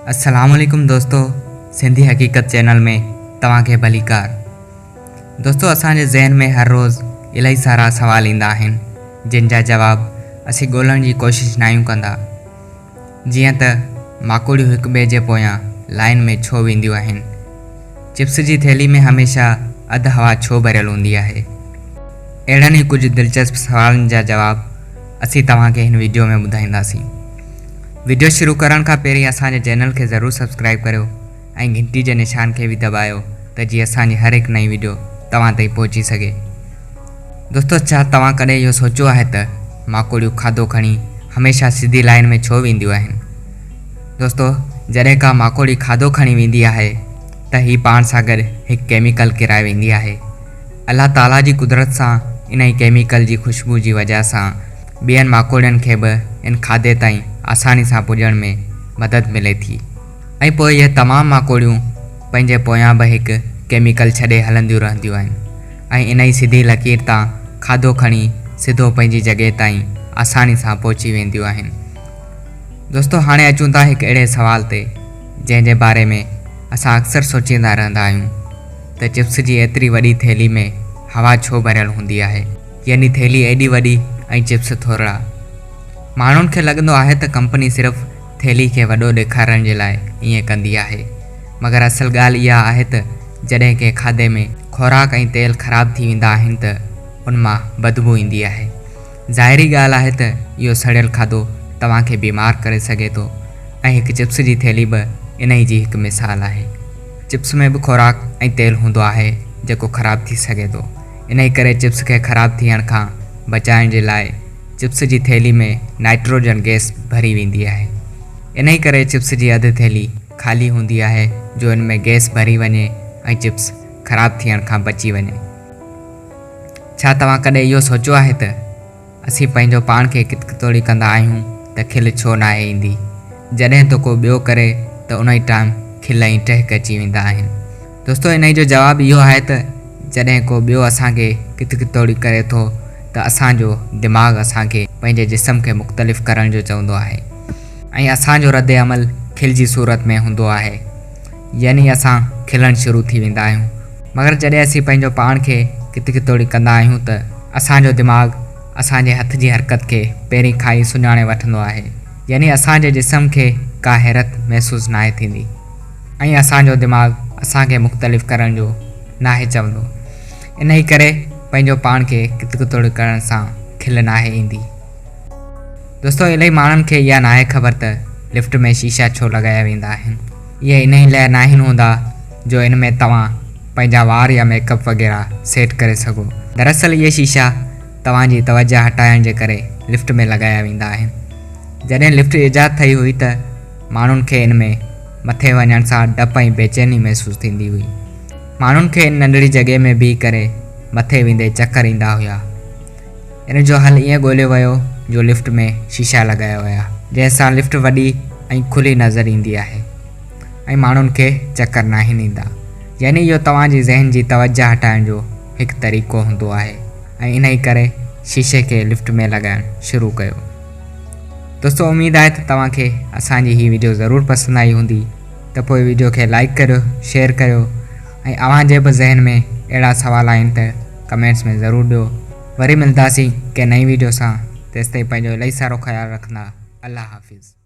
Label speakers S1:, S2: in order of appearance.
S1: السلام عليڪم دوستو سنڌي حقيقت چينل ۾ توهان کي ڀليڪار دوستو اسان جي ذهن ۾ هر روز الاهي سارا سوال ايندا آهن جن جا جواب اسين ڳولڻ جي ڪوشش ناهيون ڪندا جيئن ته ماڪوڙيون هڪ ٻئي جي پويان لائين ۾ ڇو وينديون آهن؟ چپس جي ٿيلهي ۾ هميشه اڌ هوا ڇو ڀريل هوندي آهي؟ اهڙن ئي ڪجهه دلچسپ سوالن جا جواب اسين توهان کي هن وڊيو ۾ ٻڌائينداسين. وڊيو شروع ڪرڻ کان پهرين اسان جي چينل کي ضرور سبسڪرائيب ڪريو ۽ گهنٽي جي نشان کي به دٻايو ته جيئن اسان جي هر هڪ نئين وڊيو توهان تائين پهچي سگهي. دوستو ڇا توهان ڪڏهن اهو سوچيو آهي ته ماڪوڙيون کاڌو کڻي هميشه سڌي لائين ۾ ڇو وينديون آهن؟ دوستو جڏهن ڪا ماڪوڙي کاڌو کڻي ويندي آهي ته هي پاڻ سان گڏ هڪ ڪيميڪل ڪيرائي ويندي آهي. الله تعالي جي قدرت سان انهي ڪيميڪل جي خوشبو جي وجهه سان ٻين ماڪوڙين کي به ان کاڌي تائين آساني سان پڄڻ ۾ مدد ملي ٿي ۽ پوء اهي تمام ماڪوڙيون پنهنجي پويان به هڪ ڪيميڪل ڇڏي هلنديون رهنديون آهن ۽ انهي سڌي لڪير تان کاڌو کڻي سڌو پنهنجي جڳهه تائين آساني سان پهچي وينديون آهن. دوستو هاڻي اچون ٿا هڪ اهڙي سوال تي جنهن جي باري ۾ اسان اڪثر سوچيندا رهندا آهيون ته چپس جي ايتري وڏي ٿيلهي ۾ هوا ڇو ڀريل هوندي آهي يعني ٿيلهي ايڏي وڏي ۽ چپس ٿورڙا. ماڻهن کي لڳندو آهي ته ڪمپني صرف ٿيلهي کي وڏو ڏيکارڻ جي لاء ائين ڪندي آهي، مگر اصل ڳالهه اها آهي ته جڏهن ڪنهن کاڌي ۾ خوراڪ ۽ تيل خراب ٿي ويندا آهن ته ان مان بدبو ايندي آهي. ظاهري ڳالهه آهي ته اهو سڙيل کاڌو توهان کي بيمار ڪري سگهي ٿو ۽ هڪ چپس جي ٿيلهي به انهي جي هڪ مثال آهي. چپس ۾ به خوراڪ ۽ تيل هوندو آهي جيڪو خراب ٿي سگهي ٿو. انهي ڪري چپس کي خراب ٿيڻ کان بچائڻ جي لاء چپس جي ٿيلهي ۾ نائٽروجن گئس ڀري ويندي آهي. انهي ڪري چپس جي اڌ ٿيلهي خالي هوندي آهي جو ان ۾ گئس ڀري وڃي ۽ چپس خراب ٿيڻ کان بچي وڃي. ڇا توهان ڪڏهن اهو سوچيو آهي ته اسين پنهنجو پاڻ کي ڪتڪتوڙي ڪندا آهيون ته کل ڇو ناهي ايندي؟ جڏهن ته ڪو ٻيو ڪري ته انهي ٽائيم کل ۽ ٽهڪ اچي ويندا آهن. دوستو انهي جو جواب اهو آهي ته جڏهن ڪو ٻيو اسان کي ڪتڪتوڙي ڪري ٿو ته اسان جو دماغ اسان کي پنهنجي جسم کي مختلف ڪرڻ جو چوندو آهي ۽ اسان جو رد عمل کل جي صورت ۾ هوندو آهي يعني اسان کلڻ شروع ٿي ويندا آهيون مگر جڏهن اسين پنهنجو پاڻ کي ڪتڪتوڙي ڪندا آهيون ته اسان جو دماغ اسان جي هٿ جي حرڪت کي پهرين کان ئي سڃاڻي وٺندو آهي يعني اسان جي جسم کي ڪا حيرت محسوس ناهي ٿيندي ۽ اسان جو دماغ اسان کي مختلف ڪرڻ جو ناهي چوندو انهي ڪري پنهنجو پاڻ کي ڪتڪتوڙي ڪرڻ سان کل ناهي ايندي. دوستو الائي ماڻهن کي اها ناهي خبر ته لفٽ ۾ شيشا ڇو لڳايا ويندا آهن. اهي انهي لاء ناهن هوندا جو ان ۾ توهان پنهنجا وار يا ميڪ اپ وغيره سيٽ ڪري سگهو. دراصل اهي شيشا توهان جي توجه هٽائڻ جي ڪري لفٽ ۾ لڳايا ويندا آهن. جڏهن لفٽ ايجاد ٿئي هئي ته ماڻهن کي ان ۾ مٿي وڃڻ سان ڊپ ۽ بيچيني محسوس ٿيندي هئي. ماڻهن کي ان ننڍڙي جڳهه ۾ بيهي ڪري مٿي ويندي چڪر ايندا هيا. ان جو حل ائين ڳوليو ويو جو لفٽ ۾ شيشا لڳايا ويا، جنهن سان لفٽ وڏي ۽ کلي نظر ايندي آهي ۽ ماڻهن کي چڪر ناهن ايندا. يعني اهو توهان جي ذهن جي توجه هٽائڻ جو هڪ طريقو هوندو آهي ۽ انهي ڪري شيشي کي لفٽ ۾ لڳائڻ شروع ڪيو. دوستو اميد آهي ته توهان کي اسان جي هي وڊيو ضرور پسند آئي هوندي ته پوء وڊيو کي لائيڪ ڪريو، شيئر ڪريو ۽ اوهان جي به ذهن ۾ اهڙا سوال آهن ته ڪمينٽس ۾ ضرور ڏيو. وري ملداسين ڪنهن نئين ويڊيو سان تيستائين پنهنجو الائي سارو خيال رکندا. الله حافظ.